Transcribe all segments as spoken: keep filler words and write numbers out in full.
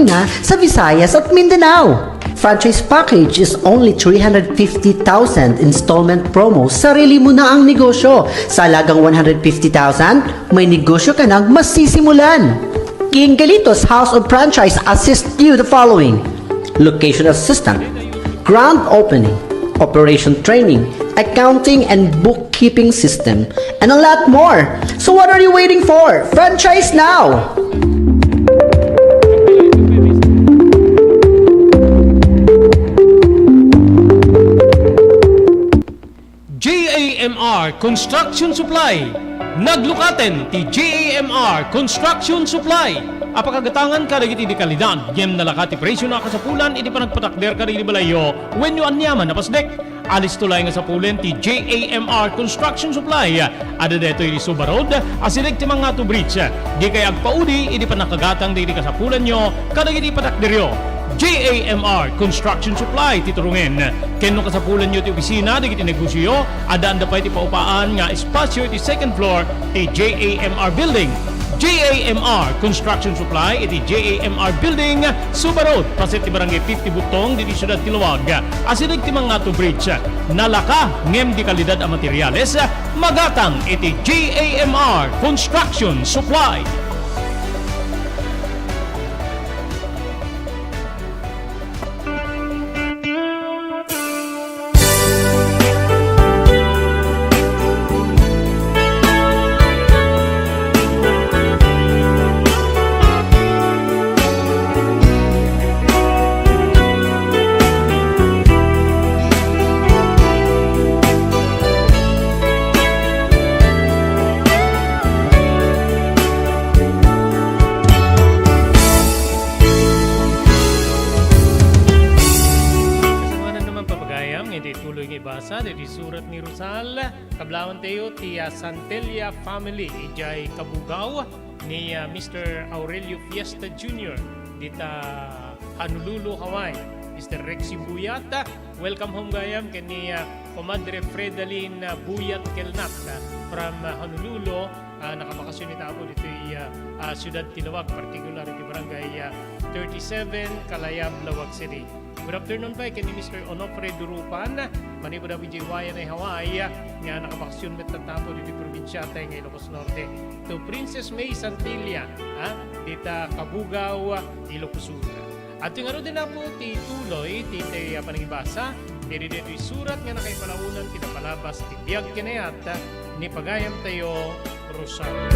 na sa Visayas at Mindanao. Franchise package is only three hundred fifty thousand installment promo, sarili mo na ang negosyo. Sa halagang one hundred fifty thousand, may negosyo ka nang masisimulan. King Galitos House of Franchise assist you the following: location assistant, grand opening, operation training, accounting and bookkeeping system, and a lot more. So what are you waiting for? Franchise now! J A M R Construction Supply. Naglukaten ti J A M R Construction Supply a pakagatangan kadagiti di kalidad ngem nalaka ti presio a kasapulan idi panagpatakder kadagiti balayyo wenno aniaman a pasdek. Alisto laeng a sapulen ti J A M R Construction Supply. Adda daytoy idi Suba Road, asideg ti Mangatu Bridge. Dikay agpaudi idi pannakagatang dagiti kasapulanyo kadagiti patakderyo. J A M R Construction Supply ti turongen. Ken no kasapulanyo ti opisina dagiti negosioyo, addaan da pay ti paupaan nga espasio iti second floor ti J A M R Building. J A M R Construction Supply iti J A M R Building, Suba Road, paset ti Barangay fifty Butong, ditoy siudad ti Laoag. Asideg ti Mangatu Bridge, nalaka ngem di kalidad a materiales, magatang iti J A M R Construction Supply. Kasano naman, papagayam, nga iti tuloy nga ibasa, iti surat ni Rosal, kablawantayo ti, ah, Santilla family, idiay Cabugao, ni, ah, Mister Aurelio Fiesta Junior, dita Honolulu, Hawaii. Mister Rexy Buyat, welcome home gayam, ken ni, ah, Comadre Fredalyn, ah, Buyat Kelnat, ah, from, ah, Honolulu, ah, nakabakasyon ita Apo ditoy, ah, ah, siudad ti Laoag, particular iti barangay, ah, thirty-seven, Kalayab, Laoag City. Good afternoon pay ken ni Mister Onofre Durupan, manipud a P J Y N I Hawaii, nga nakabakasyon met tatta Apo ditoy probinsiata nga Ilocos Norte. To Princess May Santilla, ah, dita Cabugao, Ilocos Sur. Adtoy ngaruden, Apo, ti tuloy ti, ti, ah, panangibasa, iti daytoy surat nga nakaipalaonan ti napalabas ti biag ken ayat ni pagayamtayo, Rosario.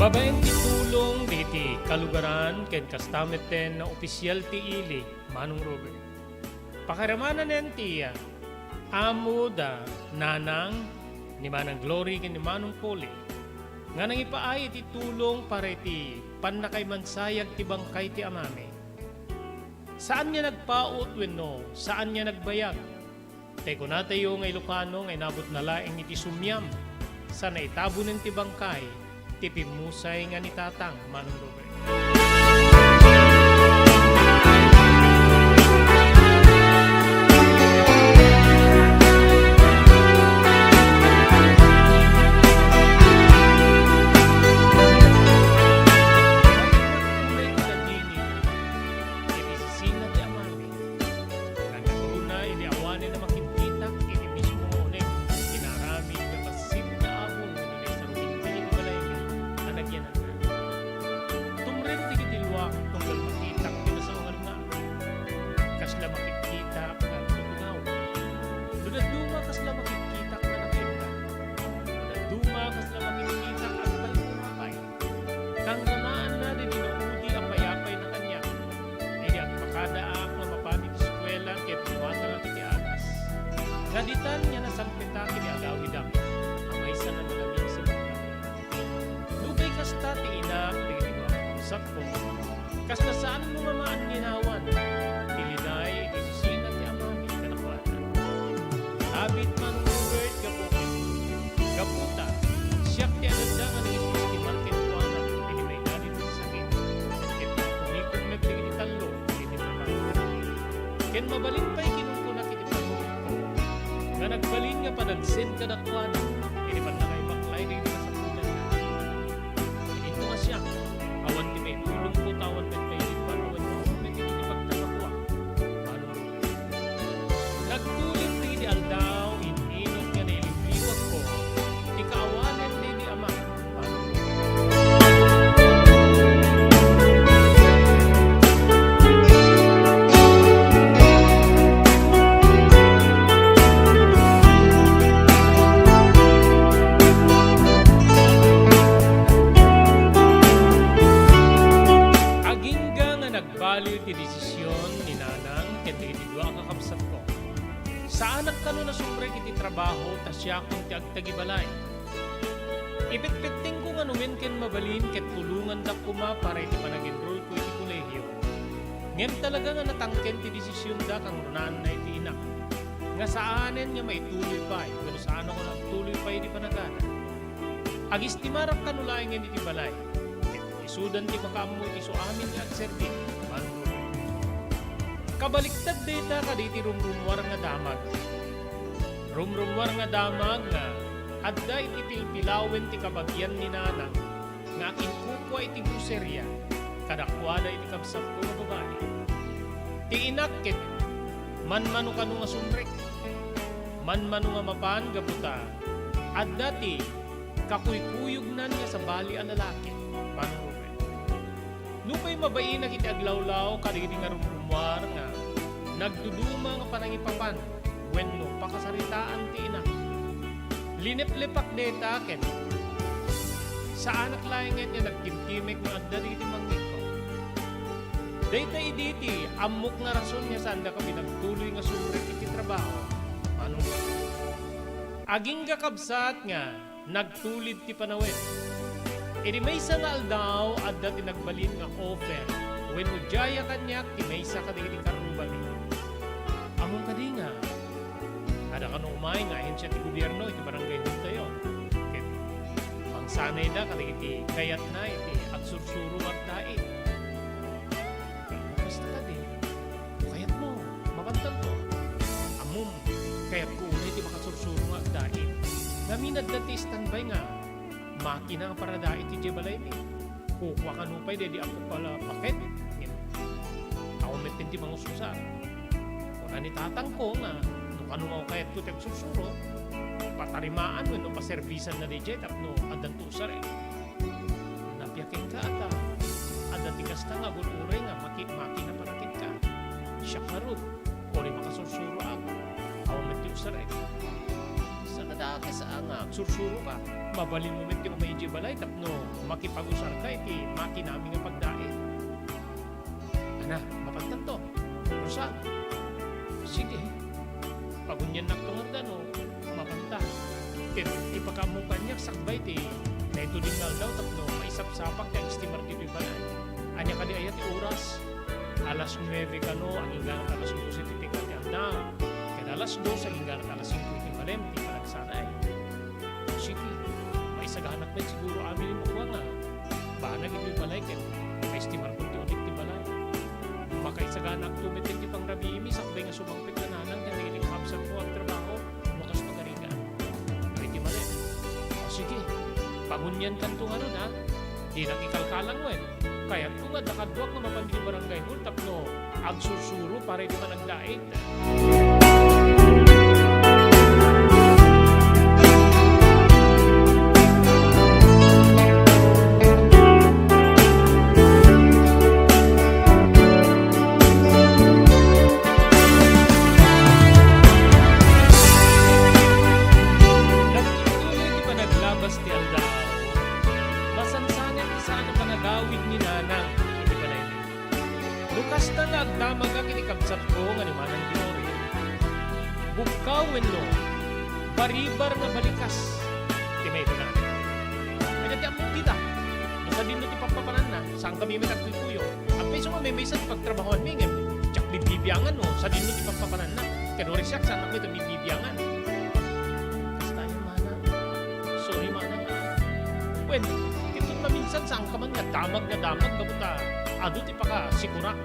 Babaen ti tulong dagiti kalugaran ken kasta metten nga opisial ti ili, Manong Robert. Pakairamanen ti amo da Nanang ni Manang Glory ken ni Manong Polly nga nangipaay iti tulong para iti pannakaimansayag ti bangkay ti amami. Saan nga nagpaut wenno saan nga nagbayag. Tay kunatayo nga Ilocano nga inabutna laeng iti sumiam sa naitabonen ti bangkay ti pimmusay nga ni Tatang Manong Robert. Iti sisina ti amami. Naguruna idi awanen a makitkitak iti mismo nga uneg ti naaramid nga bassit nga abong nga naisarungit iti balaymi a nagyanatna. Tumrem dagiti luak tunggal makitak ti nasao nga lungag. Kasla makitkitak nga agtutunaw. No dadduma, kasla makitkitak nga nakemda. No dadduma, kasla makitkitak nga agpalpurapay. Kangrunaanna dagiti naudi a payapayna kaniak. Idi agpakadaak nga mapan iti eskuela ket dumatangak iti agas. Nga ditan nga nasangpetak iti agawidak a maysa a nalaminsi. Nupay kasta ti inak dagiti dua nga kabsatko, kasla saanmo nga maanninawan ti liday iti sisina ti amami kadakuada. Abit man, Robert, gapu ken gaputa, Ken mabalin pay kinunkuna iti panunotko nga nagbalin nga panagsen kadakuada iti pannakaibaklay dagiti kasapulanna. Ket inton nga siak, awan ti maitulongko, ta awan met mailipan, awan, awan met iti pagtrabahoak. Manong Ruben. Nagtulid dagiti aldaw, in-inut nga nailiwliwatko ti kaawanen daydi ama. Agingga nga nagbaliw ti desision ni Nanang ken dagiti dua a kakabsatko. Saanak kano nasumrek iti trabaho ta siakon ti agtagibalay. Ipitpittengko nga numen ken mabalin ket tulongandak koma para iti panag-enrollko iti kolehio. Ngem talaga nga natangken ti desisionda kangrunaanna iti inak nga saanen nga maituloy pay wenno saanakon a agtuloy pay iti panagana. Agestimarak kano laengen iti balay. Ket isudan ti makaammo iti suamin nga agserbi, Manong Ruben. Kabaliktad dayta kadagiti rumrumuar nga damag. Rumrumuar nga damag nga adda iti pilpilawen ti kabagian ni Nanang nga akinkukua iti groseria kadakuada iti kabsatko nga babai. Ti inak ket manmano kano nga sumrek. Manmano nga mapan gapu ta adda ti kakuykuyognan nga sabali a lalaki, Manong Ruben. Nupay mabainak iti aglawlaw kadagiti nga rumrumuar nga nagduduma nga panangipapan wenno pakasaritaan ti ina, lineplepak dayta ken saanak laengen nga nagtimtimek nga adda dagiti mangngegko. Dayta idi ti ammok nga rason nga saandaka pinagtuloy nga sumrek iti trabaho, Manong Ruben. Agingga kabsat nga nagtulid ti panawen. Iti maysa nga aldaw, adda ti nagbalin nga offer wenno diay a kaniak ti maysa kadagiti karrubami. Ammom kadi nga adda kano umay nga ahensia ti gobierno iti barangay hall tayo. Ket mangsanayda kadagiti kayatna iti agsursuro nga agdait. Kasta kadi, no kayatmo, mapantanto. Ammom, kayatko unay ti makasursuro nga agdait. Ngamin adda ti standby nga makina nga paradait idiay balaymi. Kukua kano pay daydi apo pala paket. Awan met ti mangususar. Kuna ni tatangko nga, no kano nga kayatko ti agsursuro, patarimaan wenno paserbisanna daydiay tapno addanto usaren. Napia kenka, ata adda ti kasta nga agur-uray nga maki-, makina para kenka. Siak ngarud, uray makasursuroak, awan met ti usarek. Saan a dakes a nga agsursuroka, mabalinmo met ti umay idiay balay tapno makipagusarka iti makinami nga pagdait. Ana, mapantanto. Rosal. Sige. Paguniannakto ngarud no mapanta. Ket ipakaammo kaniak sakbay ti daytoy nga aldaw tapno maisapsapak ti agistimar ditoy balay. Ania kadi aya ti oras? Alas nuebe kano, agingga alas dose ti pekka ti aldaw. Ket alas dos, agingga alas singko iti malem ti panagsanay. Sige, maisaganak met siguro amin ni Mukwa nga banag iti balay ket maestimarko ti ulit ti balay. Makaisaganakto met iti pangrabiimi sakbay nga sumangpet a nanang ken dagiti kakabsatko nga agtrabaho no kas pagarigan. Dagiti malem. O sige, paguniankanto ngarud, ha? Dinak ikalkalang wen. Kayatko nga adda kaduak nga mapan iti barangay hall tapno agsursuro para iti panagdait. Nagtuloy ti panaglabas ti aldaw. Masansanen ti saan a pangagawid ni Nanang iti balay. No kasta nga agdamagak iti kabsatko nga ni Manang Glory, bukkaw wenno baribar nga balikas ti maibagana. Kayat ti ammok dita, no sadino ti pappapananna, saankami met agkuykuyo. Apay, isu nga maymaysa ti pagtrabahoanmi ngem diak bibibiangan no sadino ti pappapananna. Ket uray siak, saanak met a bibibiangan. Kasta aya, Manang. Sorry, Manang, a. Wen, ket no maminsan, saanka man nga damag nga damag gapu ta adu ti pakasikurak.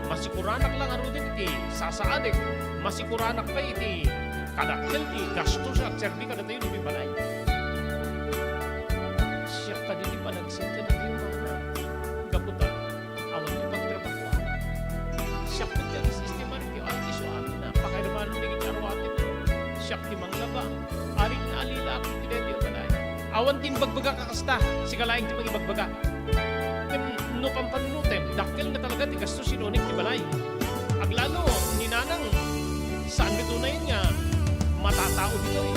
Masikuranak la ngaruden iti sasaadek. Masikuranak pay iti kadakkel ti gasto sa agserbi kadatayo iti balay. Siak kadi ti panagsen kadatayo, mama. Gapu ta, awan ti pagtrabahoan. Siak ti agsistemar iti, ay, isu amin a pakailabanan dagiti aruaten. Siak ti manglaba. Arik na alila ako iti daytoy a balay. Awan ti imbagbagak a kasta. Sika laeng ti mangibagbaga. Ngem no pampanunotem, dakkel nga talaga ti gasto sinunik ti balay. Aglalo, ni Nanang, saan met unayen nga matatao ditoy.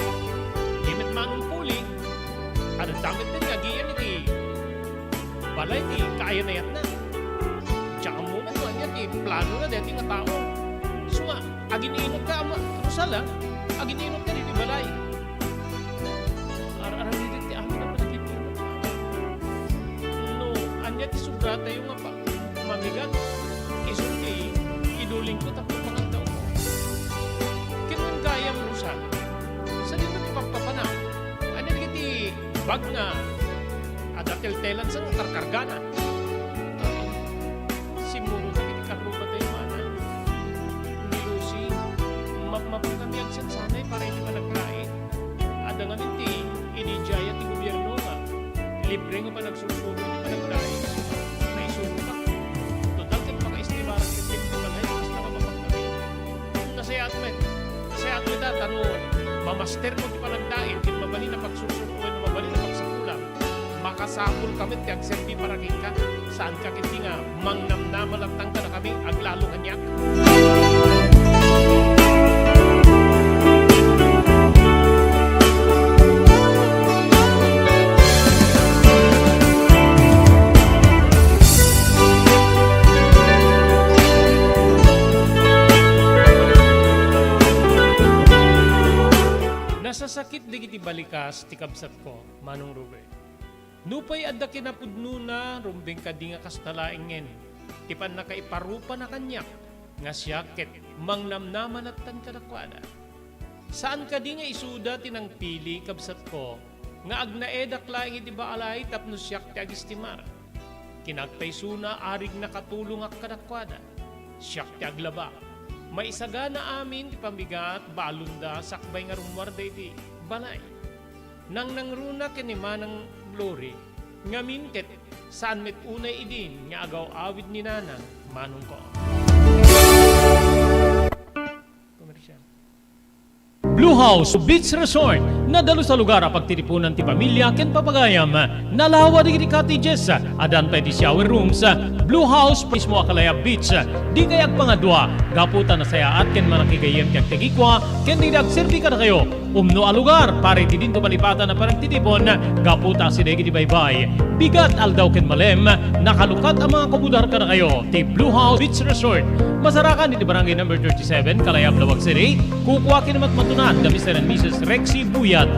Di met manong puli, adda met nga agiyan iti balay ti kaayan-ayatna. Diak ammo met no ania ti planona daytoy nga tao. Isu nga, agin-inot ka, Ama Rosal, a? Agin-inot ka ditoy balay. Ar-aramidek ti amin a panagin-inot. No ania ti sobratayo nga pa-, mamigat, isu ti idulingko tapno pangandaw. Ken gayam, Rosal, sadino ti pagpapana? Ania dagiti bag nga adda teltelan sa karkargana? Simmurot dagiti karruba tayo, mana. Ni Lucy, mapmapan kami agsansanay para iti panaglaing. Adda ngamin ti idi diay ti gobierno nga libre nga panagsursuro iti panaglaing. Naisurotak. Total, ket makaestimarak ket ket balay, basta nga mapagkami. Nasayaat met. Nasayaat met, ta no mamaster mo ti panaglaing, ket mabalin a pagsursuro wenno mabalin a pagsapulam, makasapul ka met ti agserbi para kenka. Saanka ketdi nga mangnamnama latta kadakami, aglalo kaniak. Nasasakit dagiti balikas ti kabsatko, Manong Ruben. Nupay adda kinapudnona, rumbeng kadi nga kasta laengen ti pannakaiparupana kaniak nga siak ket mangnamnama lattan kadakuada. Saan kadi nga isuda ti nangpili, kabsatko, nga agnaedak laeng iti balay tapno siak ti agistimar? Kinagtaysona, arig, nakatulongak kadakuada. Siak ti aglaba. Maisagana amin ti pamigat, balonda sakbay nga rummuarda iti balay. Nangnangruna ken ni Manang Glory, ngamin ket saan met unay idin nga agaw-awid ni Nanang, manongko. Komersial. Blue House Beach Resort, nadalus a lugar a pagtitipunan ti pamilia ken papagayam. Nalawa dagiti cottages, addan pay ti shower rooms. Blue House mismo a Kalayab Beach, dikay agpangadua, gapu ta nasayaat ken manakigayyem ti agtagikua ken dagiti agserbi kadakayo. Umno a lugar para iti dinto malipatan a panagtitipon, gapu ta asideg iti baybay. Bigat, aldaw ken malem, nakalukat a mga komodar kadakayo ti Blue House Beach Resort. Masarakan iti Barangay Number Thirty-seven, Kalayab, Laoag City. Kukua ken matmatunan da Mister and Missus Rexy Buyat.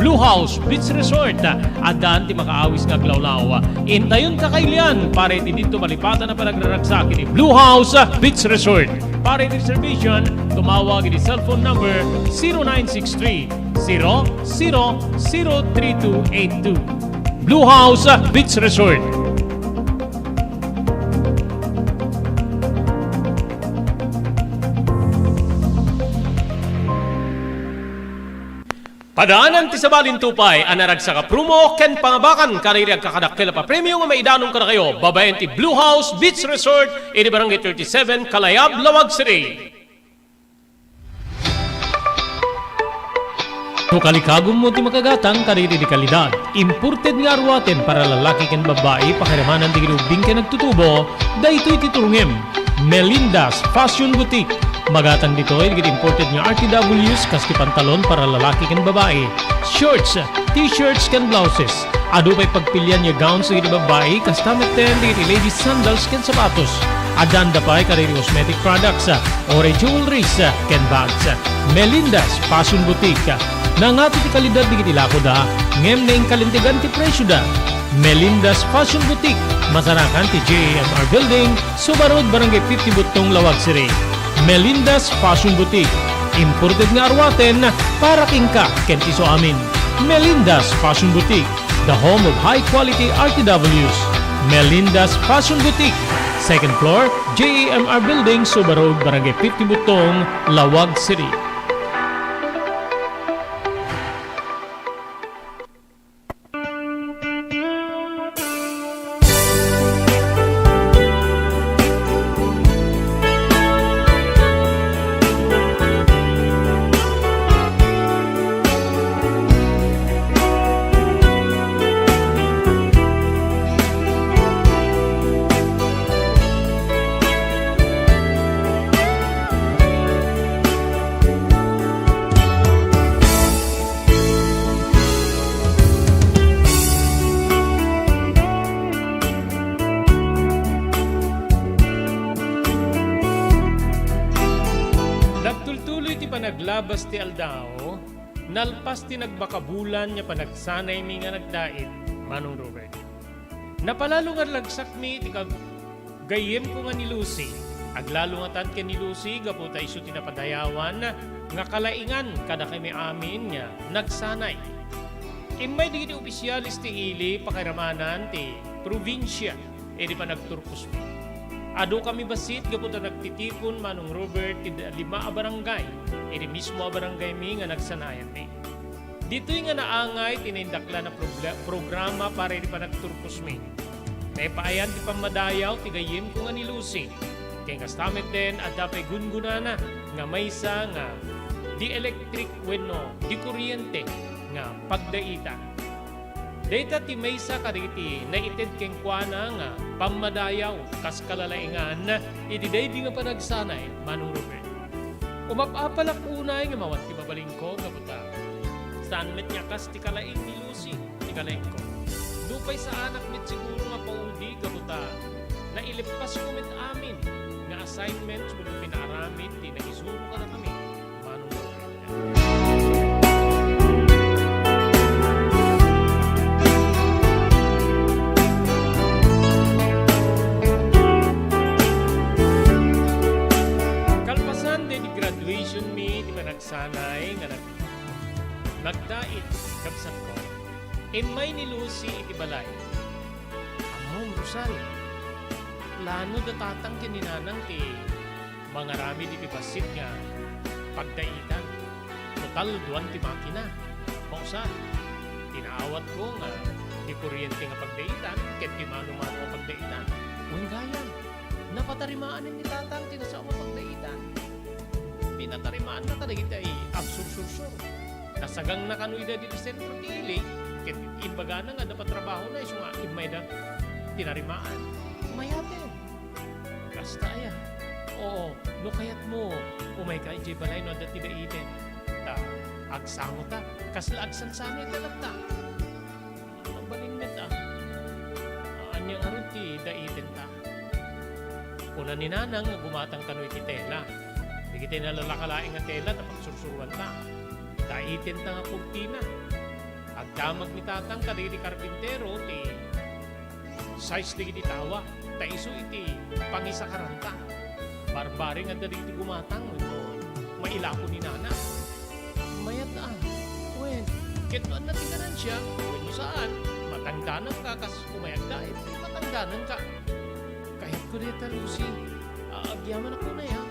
Blue House Beach Resort, addan ti makaawis nga aglawlaw. Intayon kakailian para iti dinto malipatan a panagraragsak iti Blue House Beach Resort. Para iti reservation, tumawag iti cellphone number zero nine six three, zero zero zero three two eight two. Blue House Beach Resort. Padaanan ti sabali ti upay a naragsak a promo ken pangabakan kadagiti agkakadakkel a papremio nga maidanon kadakayo babaen ti Blue House Beach Resort iti Barangay Thirty-seven, Kalayab, Laoag City. No kalikagummo ti makagatang kadagiti kalidad, imported nga aruaten para lalaki ken babbai, pakiramanan dagiti ubbing ken agtutubo, daytoy ti turongem. Melinda's Fashion Boutique. Magatang ditoy dagiti imported nga R T Ws, kas ti pantalon para lalaki ken babai, shorts, t-shirts ken blouses. Adu pay pagpilian nga gowns dagiti babai, kasta metten dagiti ladies sandals ken sapatos. Addanda pay kadagiti cosmetic products, o jewelries, ken bags. Melinda's Fashion Boutique. Nangato ti kalidad dagiti lakoda, ngem naingkalintegan ti presioda. Melinda's Fashion Boutique, masarakan ti J A M R Building, Suba Road, Barangay fifty Butong, Laoag City. Melinda's Fashion Boutique, imported nga aruaten para kenka ken ti isuamin. Melinda's Fashion Boutique, the home of high quality R T Ws. Melinda's Fashion Boutique, second floor, J E M R Building, Suba Road, Barangay fifty Butong, Laoag City. Nagtultuloy ti panaglabas ti aldaw, nalpas ti nagbakabulan nga panagsanaymi nga nagdait, Manong Robert. Napalalo nga ragsakmi ti kag-, gayyemko nga ni Lucy. Aglalo ngatan ken ni Lucy gapu ta isu ti napadayawan nga kalaingan kadakami amin nga nagsanay. Immay dagiti opisiales ti ili pakairamanan ti probinsia idi panagturposmi. Adukami bassit gapu ta nagtitipon, Manong Robert, ti da-, lima a barangay idi mismo a barangaymi nga nagsanayanmi. Ditoy nga naangay ti naindaklan a proble-, programa para iti panagturposmi. Naipaayan ti pammadayaw ti gayyemko nga ni Lucy. Ken kasta met den, adda pay gungonana nga maysa nga di-elektrik wenno di-kuriente nga pagdaitan. Dayta ti maysa kadagiti naited kenkuana nga pammadayaw kas kalalaingan iti daydi nga panagsanay, Manong Robert. Umap-apalak unay nga mawan ti mabalinko gapu ta saan met nga kas ti kalaing ni Lucy ti kalaingko. Nupay saanak met siguro nga paudi gapu ta nailippasko met amin nga assignments wenno pinaaramid ti naisuro kadakami, Manong Robert. Kalpasan daydi graduation mi ti panagsanay nga nag-, nagdait, kabsatko. Immay ni Lucy iti balay. Ammom, Rosal, plano da tatang ken ni nanang ti mangaramid iti bassit nga pagdaitan. Total, duan ti makina. Mausa, ti naawatko nga di-kuriente nga pagdaitan ket ti mano-mano nga pagdaitan. Wen gayam, napatarimaan ni tatang ti nasao nga pagdaitan. Pinatarimaanna kadagiti agsursursuro. Nasagangna kano ida ditoy sentro ti ili, ket imbagana nga adda patrabahona isu nga immayda tinarimaan. Mayaten. Kasta aya? Oo, no kayatmo, umayka idiay balay no adda ti daiten. Ta agsangota, kasla agsansano iti latta. Mabalin met a. Ania ngarud ti daitenta? Kuna ni nanang nga gumatang kano iti tela. Dagiti nalalaka laeng nga tela ta pagsursuruanta. Daitenta nga kurtina. Agdamag ni tatang kadagiti karpintero ti size dagiti tawa, ta isu iti pangisakaranta. Barbareng adda dagiti gumatang wenno mailako ni nana. Mayat a. Wen, ket no adda ti ganansia, wenno saan, matangdananka kas umayagda, ket matangdananka. Kayatko dayta, Lucy. A-, agyamanak unay, ha?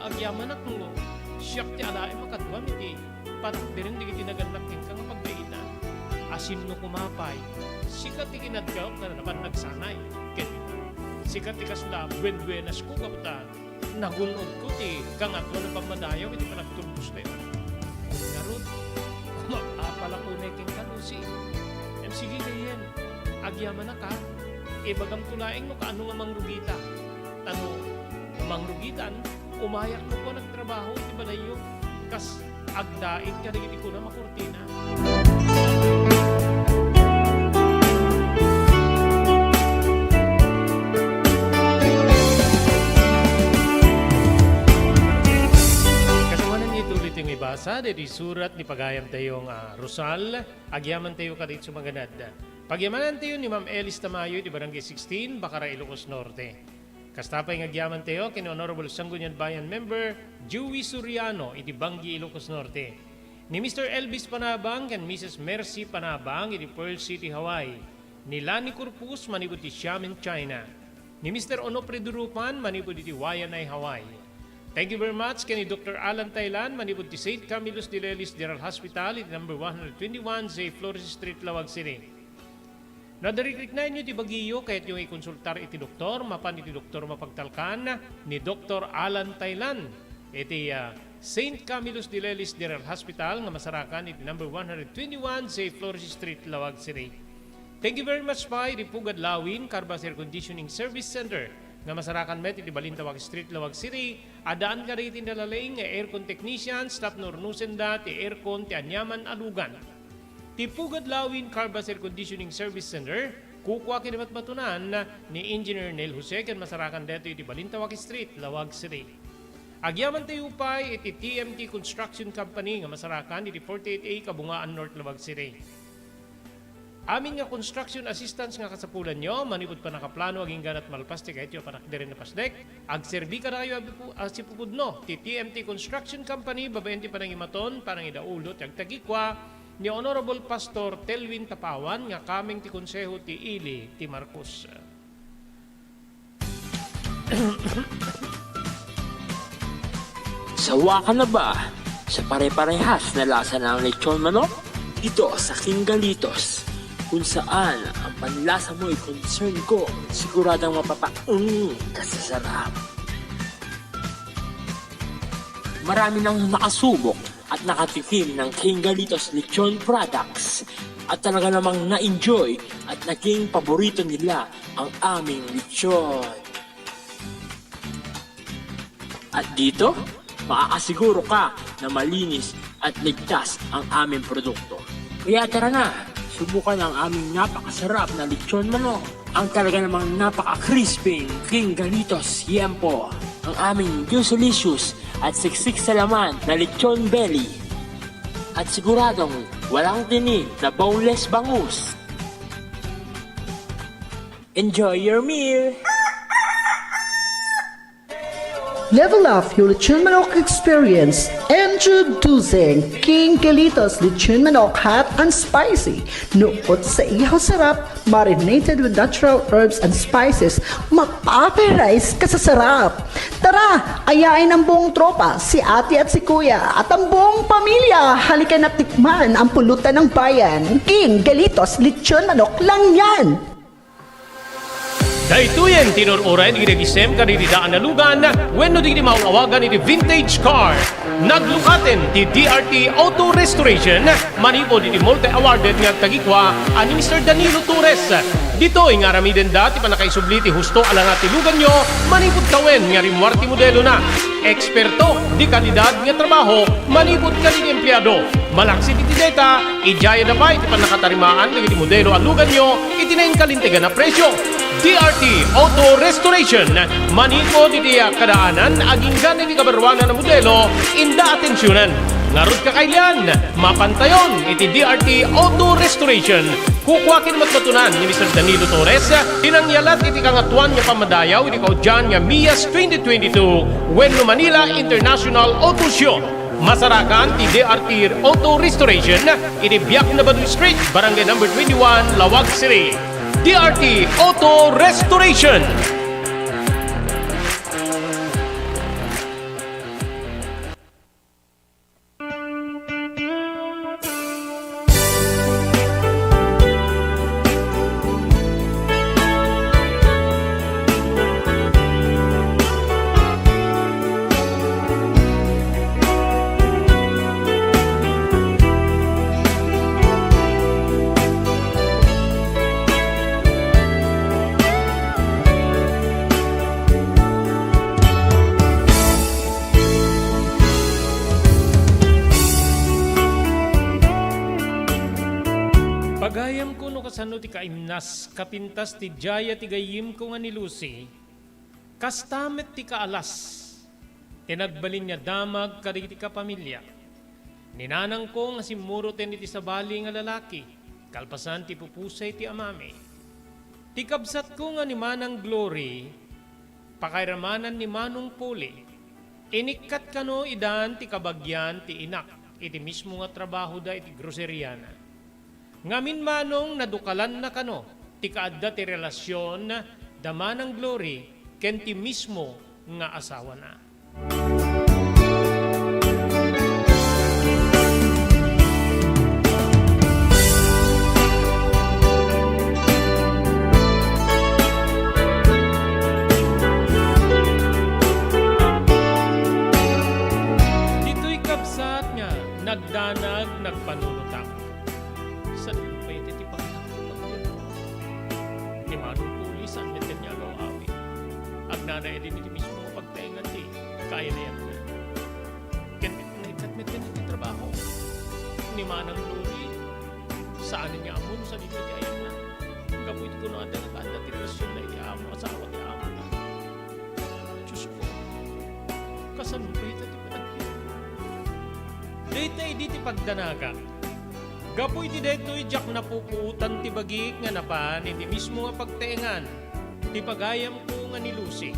Agyamanak no siak ti alaem a kaduam iti patbiren dagiti nagannak kenka nga pagdaitan. Asinno koma pay, sika ti kinadkaok nga napan nagsanay, ket sika ti kasla buen-buenasko gapu ta nagun-odko ti kangatoan a pammadayaw iti panagturpostayo. Ngarud, mapapalak unay kenka, Lucy. Em, sige, gayyem, agyamanak, ha? Ibagamto laeng no kaano nga mangrugita. Ta no mangrugitan, umayak no kua nagtrabaho iti balayyo, kas agdait kadagiti kunam a kurtina. Kasawanan nga ituloy ti nga ibasa, daydi surat ni pagayamtayo nga Rosal, agyamantayo kadagiti sumaganad. Pagyamanantayo ni Ma'am Elis Tamayo iti Barangay sixteen, Bacara, Ilocos Norte. Kasta pay nga agyamantayo ken Honorable Sangguniang Bayan Member Joey Soriano iti Bangui, Ilocos Norte, ni Mister Elvis Panabang ken Missus Mercy Panabang iti Pearl City, Hawaii, ni Lani Corpus manipud ti Xiamen, China, ni Mister Onofre Durupan manipud iti Waianae, Hawaii. Thank you very much ken ni Doktor Alan Taylan manipud ti Saint Camillus de Lelis General Hospital iti number one hundred twenty-one J Flores Street, Laoag City. No adda rikriknaenyo ti bagiyo, kayatyo nga ikonsultar iti doktor, mapan iti doktor mapagtalkan ni Doktor Alan Taylan iti, ah, Saint Camillus de Lelis General Hospital nga masarakan iti number one hundred twenty-one J Flores Street, Laoag City. Thank you very much pay iti Pugad Lawin Carbas Air Conditioning Service Center nga masarakan met iti Balintawak Street, Laoag City. Addaan kadagiti nalalaing nga aircon technicians tapno urnusenda ti aircon ti aniaman a lugan. Ti Pugad Lawin Carbas Air Conditioning Service Center, kukua ken matmatunan ni Engineer Neil Jose ken masarakan daytoy iti Balintawak Street, Laoag City. Agyamantayo pay iti T M T Construction Company nga masarakan iti forty-eight A Kabungaan North, Laoag City. Amin nga construction assistance nga kasapulanyo, manipud pannakaplano agingga ket malpas ti kayatyo a panagderen a pasnek, agserbi kadakayo a bipu-, a sipupudno ti T M T Construction Company babaen ti panangimaton, panangidaulo ti agtagikua ni Honorable Pastor Telwin Tapawan nga kameng ti Konseho ti Ili ti Marcos. Sawa ka na ba sa pare-parehas na lasa ng lechon manok? Dito sa King Galitos, kung saan ang panlasa mo'y concern ko, siguradong mapapaeng ka sa sarap. Marami nang nakasubok at nakatikim ng King Galitos Lechon Products at talaga namang na-enjoy at naging paborito nila ang aming lechon. At dito, makakasiguro ka na malinis at ligtas ang aming produkto. Kaya tara na, subukan ang aming napakasarap na lechon manok. Ang talaga namang napaka-crispy, King Galitos Yempo. Ang aming juicy-licious at siksik sa laman na lechon belly. At siguradong walang tinik na boneless bangus. Enjoy your meal! Level up your lechon manok experience. Introducing King Galitos Lechon Manok Hot and Spicy. Nukot sa ihaw sarap, marinated with natural herbs and spices, mapaparize ka sa sarap. Tara, ayain ang buong tropa, si ate at si kuya, at ang buong pamilya. Halika na tikman ang pulutan ng bayan. King Galitos Lechon Manok lang yan. Daytoyen ti inur-uray dagiti nagisem kadagiti daan a lugan wenno dagiti maaw-awagan iti vintage car. Naglukaten ti D R T Auto Restoration manipud iti multi-awarded nga agtagikua a ni Mister Danilo Torres. Ditoy nga aramidenda ti pannakaisubli ti husto a langa ti luganyo manipud tawen nga rimmuar ti modelona. Eksperto di kalidad nga trabaho manipud kadagiti empleado. Malaksid iti deta, idiayada pay ti pannakatarimaan dagiti modelo a luganyo iti nainkalintegan a presio. D R T Auto Restoration, manipud iti kadaanan agingga iti kabaruanan a modelo, inda atensionan. Ngarud, kakailian, mapantayon iti D R T Auto Restoration. Kukua ken matmatunan ni Mister Danilo Torres ti nangyalat iti Kangatoan nga Pammadayaw iti kaudian nga MIAS twenty twenty-two wenno Manila International Auto Show. Masarakan ti D R T Auto Restoration iti Biak na Badu Street, Barangay Number twenty-one, Laoag City. D R T Auto Restoration. Pagayamko no kasano ti kaimnas, kapintas ti diaya ti gayyemko nga ni Lucy. Kasta met ti kaalas ti nagbalin nga damag kadagiti kapamilya. Ni nanangko nga simmuroten iti sabali nga lalaki, kalpasan ti pupusay ti amami. Ti kabsatko nga ni Manang Glory, pakairamanan ni Manong Poli, inikkat kano idan ti kabagian ti inak iti mismo nga trabahoda iti groseriana. Ngamin, Manong, nadukalanna kano ti kaadda ti relasion da Manang Glory ken ti mismo nga asawana. Ditoy kabsat nga nagdanag, nagpanunotak. Sadino pay ti panganak ti pagbiag? Ni Manong Puli, saan met kaniak nga aw-awit? Agnana idi iti mismo nga pagtaengan ti kaayayatna. Ken naikkat met kaniak ti trabaho. Ni Manang Lori, saan nga ammon sadino ti ayatna. Gapu iti kunada nga adda ti relasyon na iti amo, asawa ti amo. Diyos ko, kasano pay ita ti panagbiag? Dayta idi ti pagdanagak. Gapu iti daytoy, diak napupuotan ti bagik nga napan iti mismo nga pagtaengan ti pagayamko nga ni Lucy.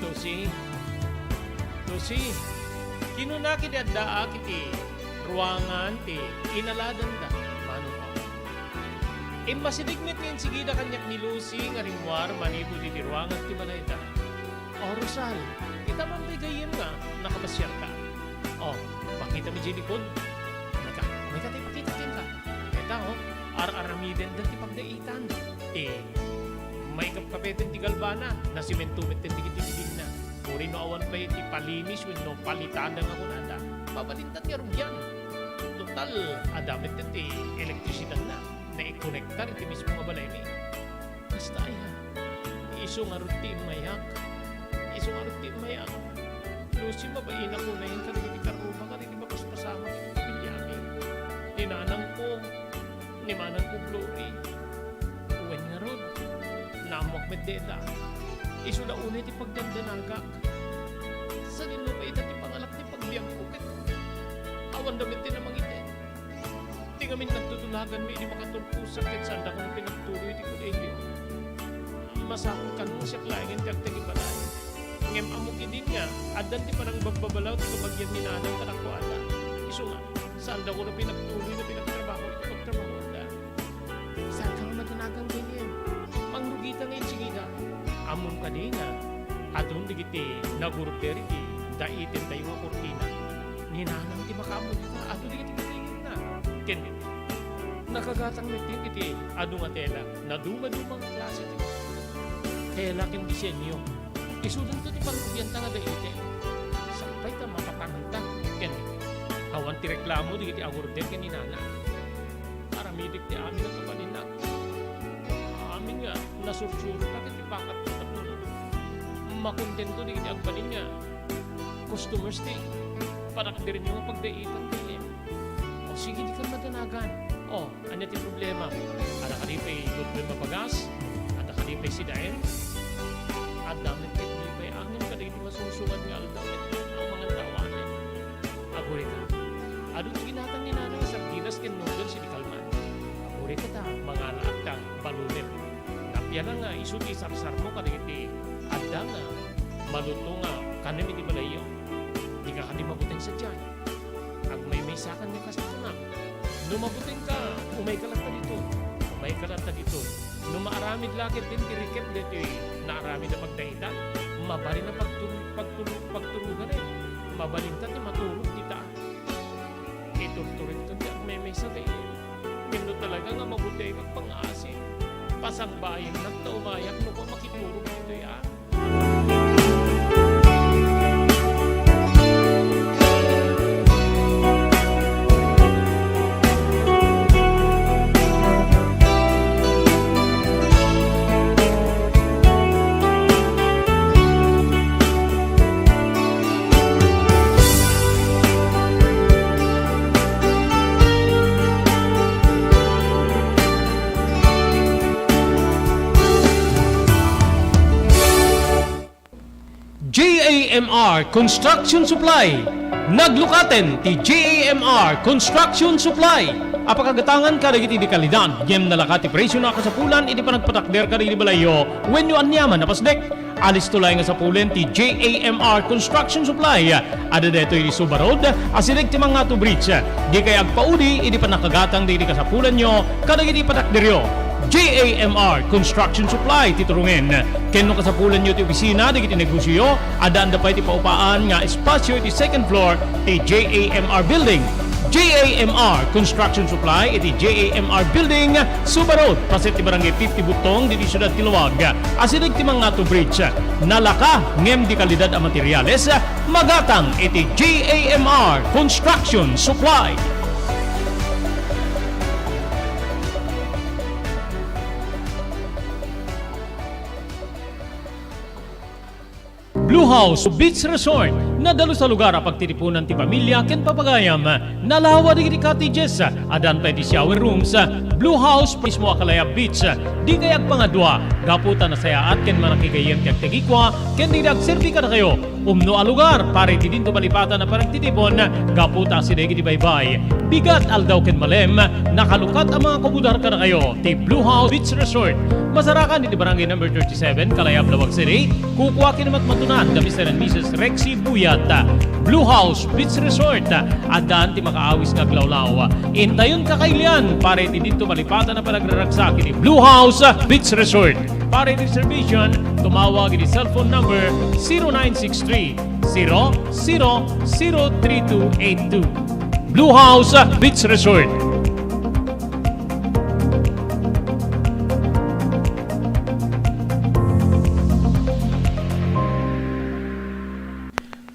Lucy, Lucy, kinuna idi addaak iti ruangan ti inaladanda, Manong Pao. Immasideg met nga insigida kaniak ni Lucy nga rimmuar manipud iti ruangan ti balayda. "O, Rosal, kita man pay gayyem nga nakapasiarka. O, pakitami diay likod. Mayka, mayka ti pakita kenka. Dayta, o, ar-aramidenda ti pagdaitan. Eh, maikapkapeten ti galbana, nasimento met dagiti bibingna. Uray no awan pay ti palinis wenno palitada nga kunada, mabalinta ti arugian. Total, adda met ti elektrisitadanna, naikonektar iti mismo nga balaymi." Kasta aya. Isu ngarud ti immayak. Isu ngarud ti immayak. Lucy, mabainak unay kadagiti karruma kadagiti mapaspasamak iti pamiliami. Ni nanangko, ni manangko Glory. Wen ngarud, naammoak met dayta. Isu la unay ti pagdandanagak. Sadino pay ita ti panganak ti pagbiagko ket awanda met ti namangiti. Ti ngamin nagtutulaganmi idi makaturposak ket saandakon a pinagtuloy ti kolehiyo. Masapul kano siak laengen ti agtagibalay. Ngem ammo ketdin nga addan ti panangbabbabalaw ti kabagian ni nanang kadakuada. Isu nga, saandakon a pinagtuloy no pinagtrabaho iti pagtrabahoanda. Saanka nga madanagan gayyem. Mangrugita nga insigida. Ammom kadi nga adun dagiti nagorder iti daitentayo nga kurtina. Ni nanang ti makaammo dita, adu dagiti kagayemna. Ken nakagatang met iti adu nga tela, nadumaduma nga klase ti tela ken disenyo. Isudento ti panrugianta nga daiten. Sakbay ta mapatanganta. Ken awan ti reklamo dagiti agorder ken ni nanang. Aramidek ti amin a kabalinnak. Amin nga nasursurok iti bakat tapno makontento dagiti agbalin nga customers ti panakderenyo nga pagdaitan gayyem. O sige, dika madanagan. O, ania ti problema? Adda kadi pay problema bagas? Adda kadi pay sidaen? Adda met ketdi pay amin kadagiti masungsungan nga aldaw ket amangan ta awanen. Agurayka, adu ti ginatang ni nanang a sardinas ken noodles idi kalman. Agurayka ta mangalaak ta balunen. Napianan nga isu ti sarsarmo kadagiti adda nga maluto nga kanem iti balayyo. Dika kadi mabuteng sadiay. Agmaymaysakan nga kasta. No mabutengka, umayka latta ditoy. Umayka latta ditoy. No maaramid la ketdin ti recap daytoy naaramid a pagdaitan, mabalin a pagturu-, pagturu-, pagturuganen. Mabalinta ti maturog dita. Iturturitko ti agmaymaysa gayyem. Ngem no talaga nga mabutengak pangngaasi, pasangbayennak ta umayak no kua makiturog ditoy a. J A M R Construction Supply. Naglukaten ti J A M R Construction Supply a pakagatangan kadagiti dekalidad ngem nalaka ti presiona a kasapulan iti panagpatakder kadagiti balayyo wenno aniaman a pasdek. Alisto laeng a sapulen ti J A M R Construction Supply. Adda daytoy iti Suba Road, asideg ti Mangatu Bridge. Dikay agpaudi iti pannakagatang dagiti kasapulanyo kadagiti patakderyo. J A M R Construction Supply ti turungen. Ken no kasapulanyo ti opisina dagiti negosioyo, addaanda pay ti paupaan nga espasio iti second floor ti J A M R Building. J A M R Construction Supply iti J A M R Building, Suba Road, paset ti Barangay fifty Butong, ditoy siudad ti Laoag. Asideg ti Mangato Bridge. Nalaka ngem di kalidad a materials, magatang iti J A M R Construction Supply. Blue House Beach Resort, nadalus a lugar a pagtitipunan ti pamilya ken papagayam. Nalawa dagiti cottages, addan pay ti shower rooms. Blue House mismo a Kalayab Beach, dikay agpangadua, gapu ta nasayaat ken manakigayyem ti agtagikua ken dagiti agserbi kadakayo. Umno a lugar para iti dinto malipatan a panagtitipon, gapu ta asideg iti baybay, bigat, aldaw ken malem, nakalukat a mangakubudar kadakayo ti Blue House Beach Resort. Masarakan iti Barangay Number thirty-seven, Kalayab, Laoag City. Kukua ken matmatunan da Mister and Missus Rexy Buyat. Blue House Beach Resort, addan ti makaawis nga aglawlaw. Intayon kakailian para iti dinto malipatan a panagraragsak iti Blue House Beach Resort. Para iti reservation, tumawag iti cellphone number zero nine six three, zero zero zero three two eight two. Blue House Beach Resort.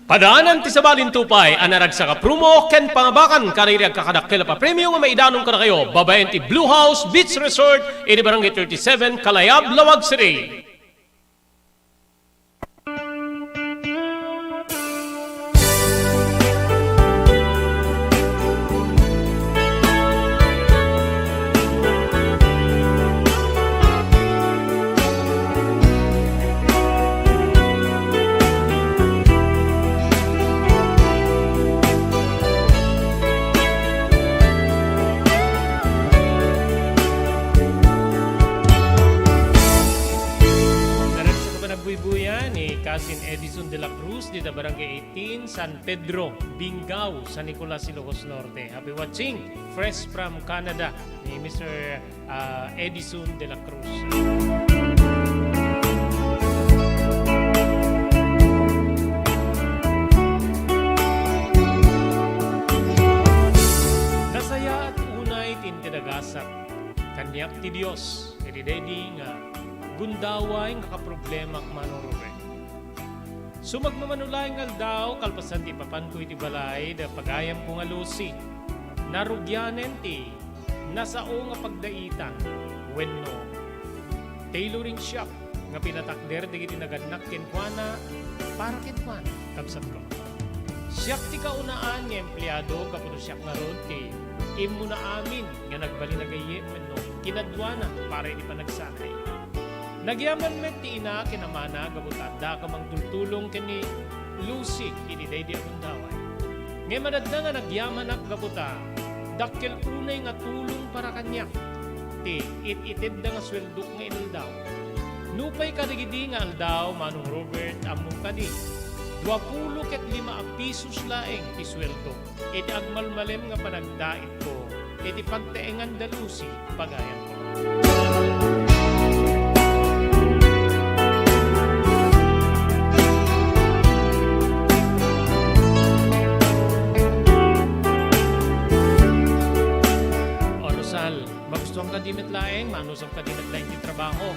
Padaanan ti sabalin tupay a naragsak a promo ken pangabakan kadagiti agkakadakkel a papremio nga maidanon kadakayo babaen ti Blue House Beach Resort iti Barangay thirty-seven, Kalayab, Laoag City. Naragsak a panagbuybuya ni Cousin Edison de la Cruz dita Barangay eighteen, San Pedro, Binggao, San Nicolas, Ilocos Norte. Happy watching. Fresh from Canada ni Mister ah, Edison de la Cruz. Nasayaat unay ti intedagasak kaniak ti Dios iti daydi nga gundaway nga kaproblemak, Manong Robert. Sumagmamano laeng nga aldaw, kalpasan ti ipapanko iti balay da pagayamko nga Lucy, narugianen ti nasao nga pagdaitan wenno tailoring shop nga pinatakder dagiti nagannak kenkuana para kenkuana, kabsatko. Siak ti kaunaan nga empleado, gapu ta siak ngarud ti immuna amin nga nagbalin a gayyem wenno kinaduana para iti panagsanay. Nagyaman met ti ina ken amana gapu ta addaka mangtultulong ken ni Lucy iti daydi a gundaway. Ngem adda nga nagyamanak gapu ta dakkel unay nga tulong para kaniak ti it-itedda nga sueldok nga inaldaw. Nupay kadagidi nga aldaw, Manong Robert, ammom kadi, duapulo ket lima a pisos laeng ti sueldo. Iti agmalmalem nga panagdaitko iti pagtaengan da Lucy pagayamko. O Rosal, magustuhan kadi met laeng manusam kadi met laeng ti trabaho.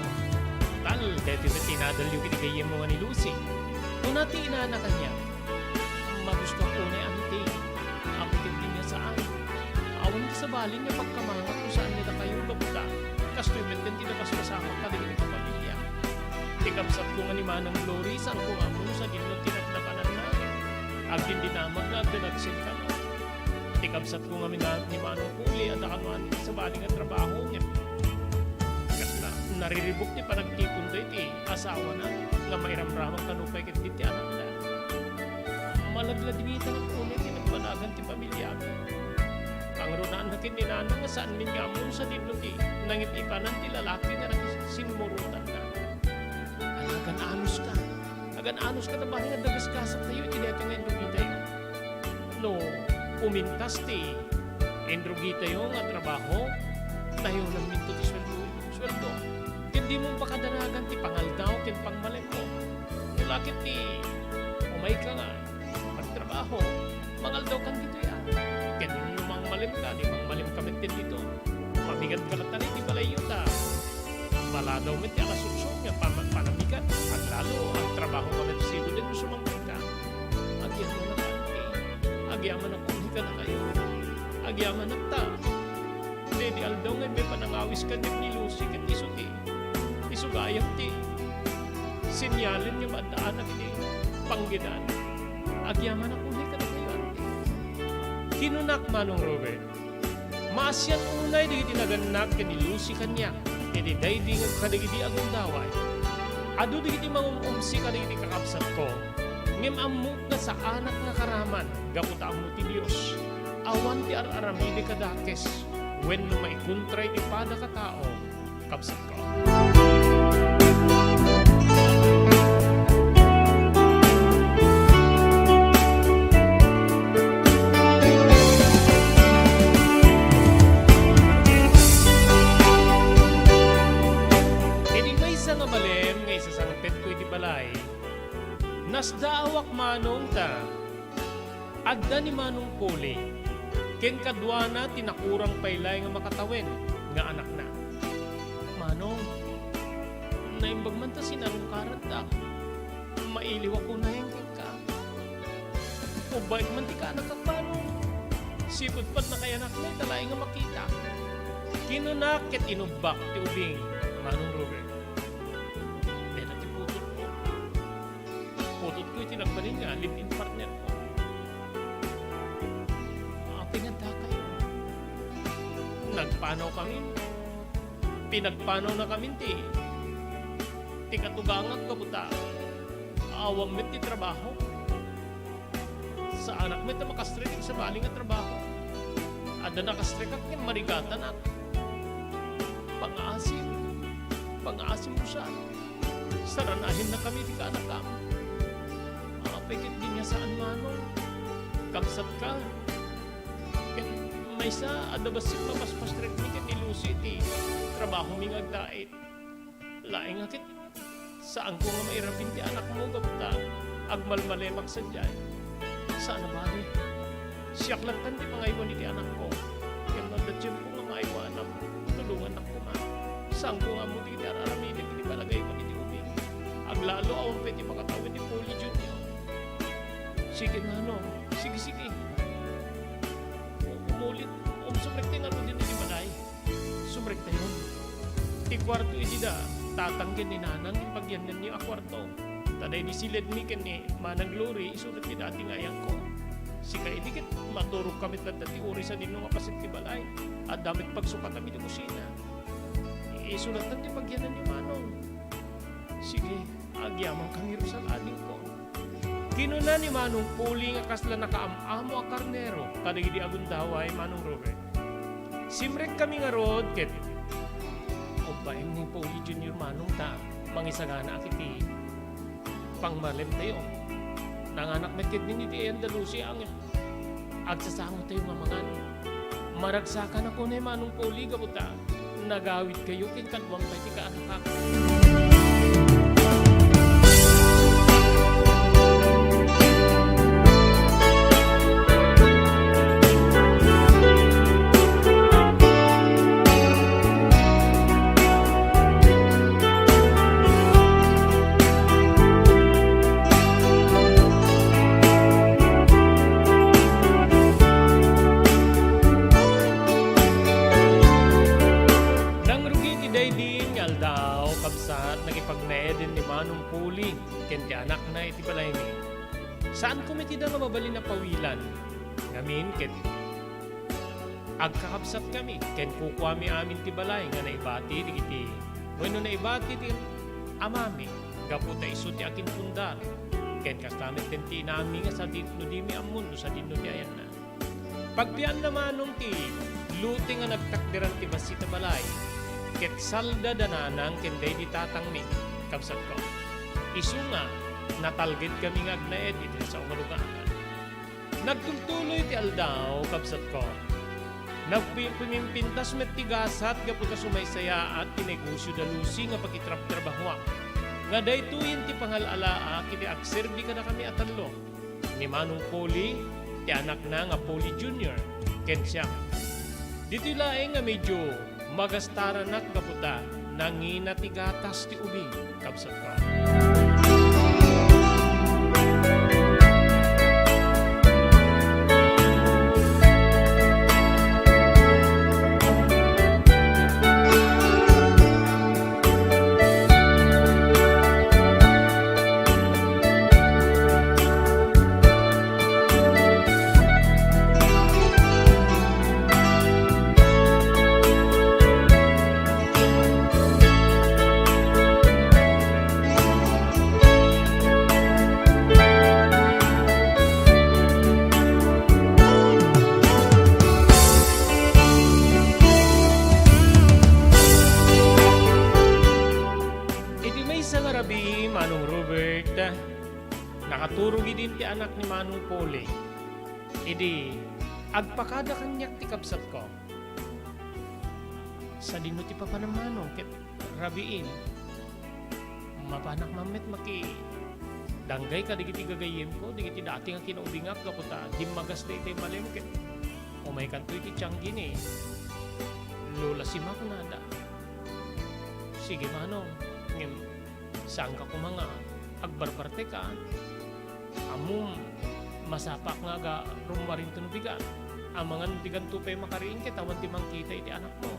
Tal, daytoy met ti inadalyo iti gayyemmo nga ni Lucy. Kuna ti inana kaniak, magustuak unay, Auntie, a makitkit nga saan. Awan ti sabali nga pagkamangan no saan nga dakayo gapu ta kastoy met ti nabasbasamak kadagiti kapamilya. Ti kabsatko nga ni Manang Glory, saanko nga ammo no sadino ti napnapananna. Agdindinamag nga agdanagsen kano. Ti kabsatko nga mina-, ni Manong Puli, adda kano sabali nga trabaho, ngem kasta, nariribuk ti panagtiponda iti asawana nga mairamramang kano pay ket iti anakda. Malagladingitanak unay ti nagbanagan ti pamiliami. Kangrunaan ken ni Nana nga saan met nga ammo no sadino ti nangip-ipanan ti lalaki nga nakisinmurotanna. Agan-anuska. Agan-anuska ta bareng a dagasgasaktayo iti daytoy nga inrugitayo. No, umintas ti inrugitayo nga trabaho, nayonanminto ti sueldo, sueldo. Dimon pakadanagan ti pangaldaw ken pangmalemmo. No la ket ti umayka nga agtrabaho, mangaldawkan ditoy a. Ken no mangmalemka, di mangmalemka met ken dito. Pamigadka latta iti balayyo ta maladaw met ti alas otso nga pam-, panamigat. Aglalo, agtrabahoka met sigud no sumangpet ka. Agyamanak, auntie. Agyamanak unay kadakayo. Agyamanak ta. Daydi aldaw nga immay panangawis kaniak ni Lucy ket isu ti, isu gayam ti senyalen nga maaddaanak iti panggedan. Agyamanak unay kadakayo, auntie. Kinunak, Manong Robert, maasian unay dagiti nagannak ken ni Lucy kaniak iti daydi nga kadagidi agundaway. Adu dagiti mangum-umsi kadagiti kakabsatko, ngem ammok nga saanak nga karaman gapu ta ammo ti Dios. Awan ti ar-aramidek a dakes wenno maikontra iti padaka tao, kabsatko. Idi maysa nga malem nga isasangpetko iti balay, nasdaawak, Manong, ta adda ni Manong Polly ken kaduana ti nakurang pay laeng a makatawen nga anakna. "Manong, naimbag man ta sinarungkarantak. Mailiwak unayen kenka. Ubbaek man ti kaanakak, Manong. Sipud pannakayanakna, ita laeng a makita." Kinunak ket inubbak ti ubing, Manong Robert. Dayta ti putotko. Putotko iti nagbalin nga live-in partnerko. Apay nga addakayo? Nagpanawkamin. Pinagpanawnakamin ti, ti katugangak gapu ta awan met ti trabaho. Saanak met a makastrek iti sabali nga trabaho. Adda nakastrekak ngem marigatanak. Pangaasim. Pangaasim koma. Saranahinnakami ti kaanakam. Apay ket diay saan, Manong? Kabsatka. Ket maysa, adda bassit mapaspastrek mi ken ni Lucy iti trabahomi nga agdait. Laeng a ket, saanko nga mairapin ti anakmo gapu ta agmalmalemak sadiay. Saan a bale. Siak lattan ti mangaywan iti anakko. Ngem no adda tiempo nga maaywanak, tulongannak koma. Saanko nga ammo ti ar-aramidek iti panagaywan iti ubing. Aglalo, awan pay ti makatawen ni Polly Junior. Sige, Manong. Sige, sige. Umulit. Um, sumrekta ngaruden iti balay. Sumrektayon. Ti kuarto idi da tatang ken ni nanang, ipagyannanyo a kuarto. Ta daydi siledmi ken ni Manang Glory, isu ket ti dati nga ayangko. Sika idi ket maturogka met latta ti uri sadino nga paset ti balay. Adda met pagsukatami ti kusina. Isu lattan ti pagyannanyo, Manong. Sige, agyamankami ngarud sa ladingko. Kinuna ni Manong Polly nga kasla nakaam-amo a karnero kadagidi agundaway, Manong Robert. Simrekkami ngarud ket ubbaen ni Polly Junior, Manong, ta mangisaganaak iti pangmalemtayo. Nanganak met ketdin iti ayan da Lucy, ngem agsasangotayo nga mangan. Maragsakanak unay, Manong Polly, gapu ta nagawidkayo ken kaduam pay ti kaanakak. Nangrugi ti daydi nga aldaw, kabsat, nakipagnaeden ni Manong Polly ken ti anakna iti balaymi. Saanko met ida nga mabalin a pawilan. Ngamin ket agkakabsatkami ken kukuami amin ti balay nga naibati dagiti, wenno naibati ti amami, gapu ta isu ti akinpundar. Ken kasta met ti inami nga sadino dimi ammo no sadino ti ayanna. Pagbianna, Manong, ti lote nga nagtakderan ti bassit a balay, ket salda da nanang ken daydi tatangmi, kabsatko. Isu nga natalgedkami nga agnaed iti sao nga lugar. Nagtultuloy ti aldaw, kabsatko. Nagpi-, piminpintas met ti gasat gapu ta sumaysayaat ti negosio da Lucy nga pakitrabtrabahoak, nga daytoyen ti pangal-alaak iti agserbi kadakami a tallo, ni Manong Polly, ti anakna nga Polly Junior, ken siak. Ditoy laeng nga medyo magastaranak gapu ta nangina ti gatas ti ubing, kabsatko. Iti maysa nga rabii, Manong Robert, nakaturog idin ti anak ni Manong Polly. Idi agpakada kaniak ti kabsatko, sadino ti papanam, Manong, ket rabiim, mapanak man met makidanggay kadagiti gagayyemko, dagiti dati nga kinaubingak gapu ta dimmagas daytoy malem ket umaykanto iti tianggi ni Lola Sima, kunada. Sige, Manong, ngem saanka koma nga agbarbartek a. Ammom, masapaak nga aga rummuarinto no bigat. Amangan dikanto pay makariing ket awan ti mangkita iti anakmo.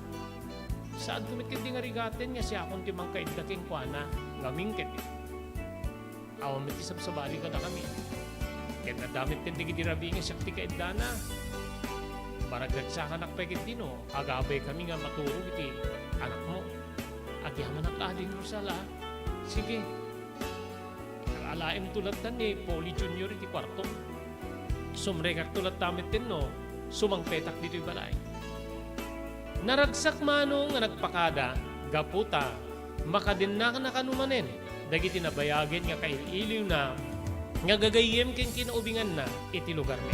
Saanto met ketdi nga rigaten nga siakon ti mangkaidda kenkuana ngamin ket awan met ti sabsabali kadakami. Ket adda met ketdi dagiti rabii nga siak ti kaiddana. Maragragsakanak pay ketdi no agabaykami nga maturog iti anakmo. Agyamanak ading, Rosal, a. Sige. Alaemto latta ni Polly Junior iti kuarto. Sumrekakto latta metten no sumangpetak ditoy balay. Naragsak, Manong, nga nagpakada gapu ta makadennakana kano manen dagiti nabayagen nga kail-iliwna nga gagayyem ken kinaubinganna iti lugarmi.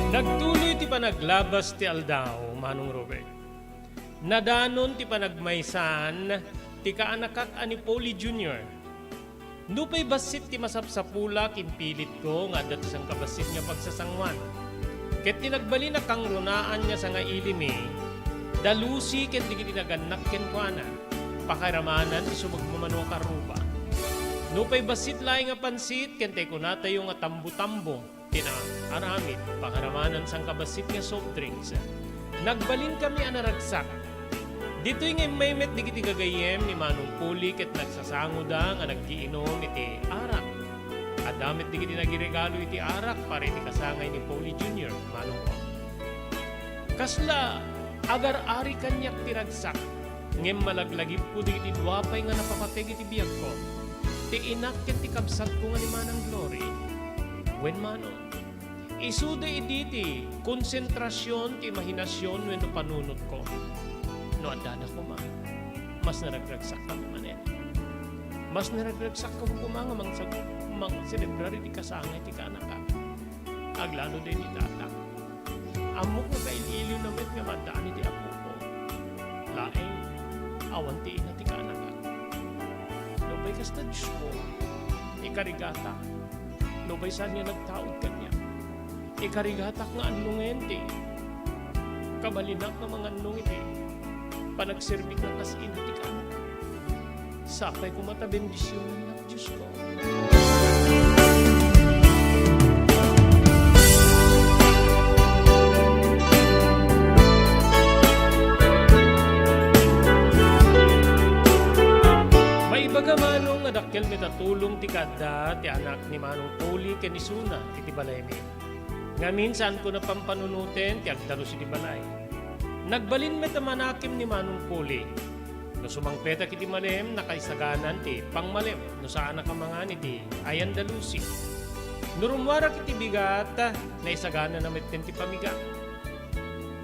Nagtuloy ti panaglabas ti aldaw, Manong Robert. Nadanon ti panagmaysan ti kaanakak a ni Polly Junior. Nupay bassit ti masapsapulak, impilitko nga adda ti sangkabassit nga pagsasanguan. Ket ti nagbalin a kangrunaan nga sangailimi, da Lucy ken dagiti nagannak kenkuana, pakairamanan ti sumagmamano a karruba. Nupay bassit laeng a pansit ken tay kunatayo nga tambo-tambo, ti naaramid, pakaramanan sangkabassit nga soft drinks. Nagbalin kami a naragsak. Ditoy nga immay met dagiti gagayyem ni Manong Polly ket nagsasangoda nga naggiinom iti arak. Adda met dagiti nagiregalo iti arak para iti kasangay ni Polly Junior, Manong Ong. Kasla agar-ari kaniak ti ragsak, ngem malaglagipko dagiti dua pay nga napapateg iti biagko, ti inak ken ti kabsatko nga ni Manang Glory. Wen, Manong, isuda idi ti konsentrasion ti imahinasion wenno panunotko. No addada koma, mas naragragsakko manen. Mas naragragsakko koma nga mangsag-, mangselebrar iti kasangay ti kaanakak. Aglalo daydi tatak. Ammok nga kail-iliwna met nga maddaan iti apok laeng, awan ti ina ti kaanakak. Nupay kasta, Diosko, ikarigatak. Nupay saan nga nagtaud kaniak, ikarigatak nga annongen ti kabalinak nga mangannong iti panagserbik nga kas ina ti kaanakak. Sapay koma ta bendisionennak, Diosko. Maibaga, Manong, nga dakkel met a tulong ti kaadda ti anak ni Manong Polly ken isuna iti balaymi. Ngamin, saanko a pampanunoten ti agdalus iti balay. Nagbalin met a manakem ni Manong Polly. No sumangpetak iti malem, nakaisaganan ti pangmalem no saannak a mangan iti ayan da Lucy. No rummuarak iti bigat, naisagananna metten ti pamigat.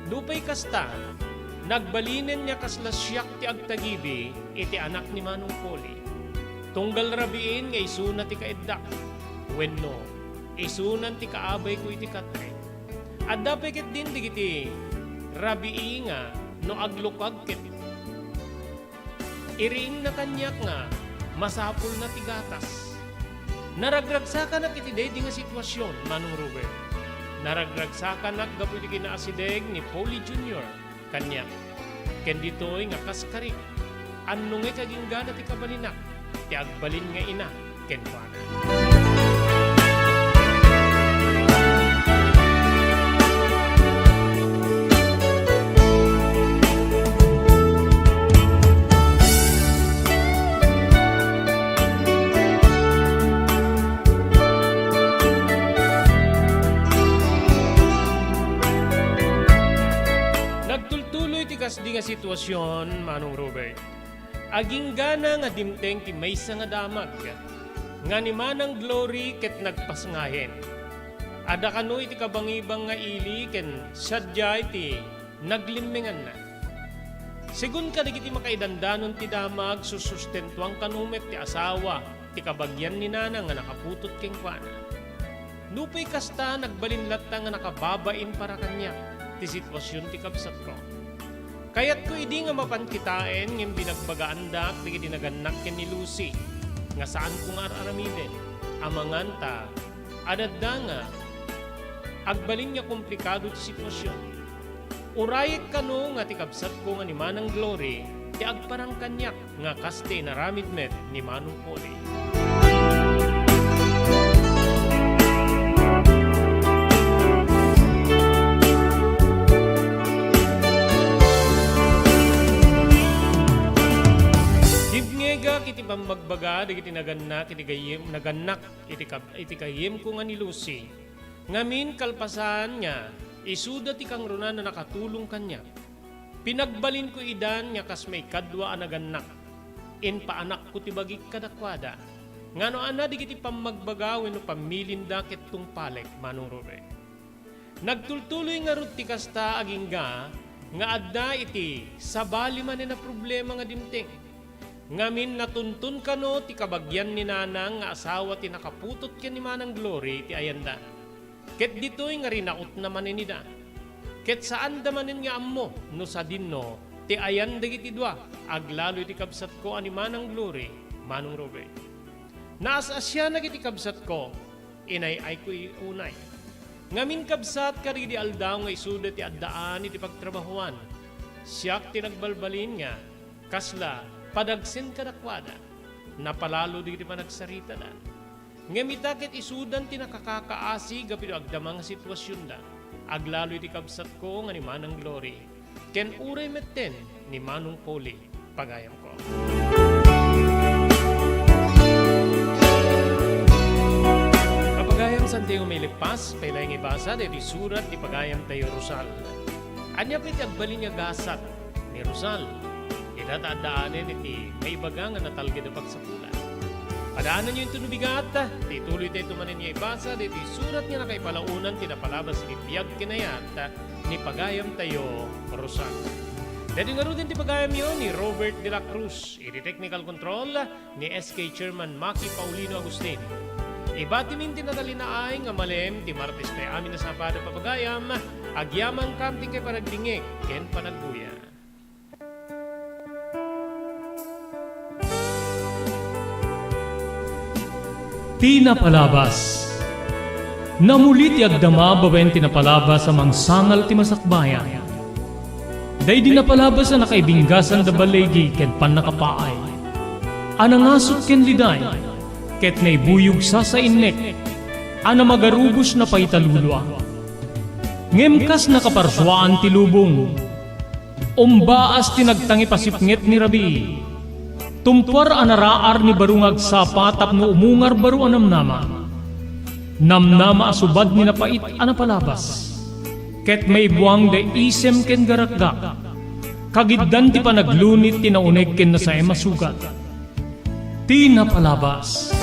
Nupay kasta, nagbalinen nga kasla siak ti agtagibi iti anak ni Manong Polly. Tunggal rabiin nga isuna ti kaeddak, wenno isunan ti kaabayko iti katre. Adda pay ketdin dagiti rabii nga no aglukag ket iriingna kaniak nga masapulna ti gatas. Naragragsakanak iti daydi nga situasion, Manong Robert. Naragragsakanak gapu iti kinaasideg ni Polly Junior kaniak. Ken ditoy nga kaskarik, anno ngay kaginggana ti kabalinak ti agbalin nga ina kenkuana. Nagtultuloy ti kasdi nga situasion, Manong Robert. Aginggana nga dimteng ti maysa nga damag nga ni Manang Glory ket nagpasngayen. Adda kano iti kabangibang nga ili ken sadiay ti naglimmenganna. Segun kadagiti makaidandanon ti damag, susustentuan kano met ti asawa ti kabagian ni Nanang nga nakaputot kenkuana. Nupay kasta, nagbalin latta nga nakababain para kaniak ti situasion ti kabsatko. Kayatko idi nga mapan kitaen ngem binagbagaandak dagiti nagannak ken ni Lucy nga saanko nga ar-aramiden amangan ta adda nga agbalin nga komplikado ti situasion. Urayek kano nga ti kabsatko nga ni Manang Glory ti agparang kaniak nga kas ti inaramid met ni Manong Polly. Dimngegak iti pammagbaga dagiti nagannak iti gayyem, nagannak iti kab-, iti gayyemko nga ni Lucy. Ngamin, kalpasan nga isuda ti kangrunaan a nakatulong kaniak, pinagbalinko idan nga kas maikadua a nagannak. Impaanakko ti bagik kadakuada. Ngano a dagiti pammagbaga wenno pammilinda ket tungpalek, Manong Robert. Nagtultuloy ngarud ti kasta agingga nga adda iti sabali manen a problema nga dimteng. Ngamin, natunton kano ti kabagian ni Nanang nga asawa ti nakaputot ken ni Manang Glory ti ayanda. Ket ditoy nga rinautna manen ida. Ket saanda manen nga ammo no sadinno ti ayan dagiti dua, aglalo iti kabsatko a ni Manang Glory, Manong Robert. Naas-asianak iti kabsatko, inay-ayko i-, unay. Ngamin, kabsat, kadagidi aldaw nga isuda ti addaan iti pagtrabahoan, siak ti nagbalbalin nga kasla padagsen kadakuada. Napalalo dagiti panagsaritada. Ngem ita ket isudan ti nakakakaasi gapu iti agdama nga situasionda, aglalo iti kabsatko nga ni Manang Glory, ken uray metten ni Manong Polly, pagayamko. Kapagayam, saantayo mailippas, pay laeng ibasa daytoy surat ni pagayamtayo Rosal. Ania pay ti agbalin nga gasat ni Rosal? Ita ta addaanen iti maibaga nga natalged a pagsapulan. Padaananyo inton no bigat ti ituloytayo manen nga ibasa daytoy surat nga nakaipalaonan ti napalabas iti biag ken ayat ni pagayamtayo Rosal. Daytoy ngaruden ti pagayamyo ni Robert de la Cruz, iti technical control ni S K Chairman Maki Paulino Agustin. Ibatimin ti natalinaay nga malem ti Martes pay amin a Sabado, papagayam, agyamankam ti panagdingngeg ken panagguya. Ti napalabas. Namuli ti agdama babaen ti napalabas a mangsangal ti masakbayan. Daydi napalabas a nakaibinggasan da baligi ken pannakapaay a nangasut ken liday, ket naibuyog sasainnek a namagarubos na paitalulua. Ngem kas nakaparsuaan ti lubong, umbaas ti nagtangipasipnget ni rabii. Tumpuar a naraar ni baro nga agsapa tapno umungar baro a namnama. Namnama a subad ni napait a napalabas, ket maibuang da isem ken garakgak. Kagiddan ti panaglunit ti nauneg ken nasaem a sugat. Ti napalabas.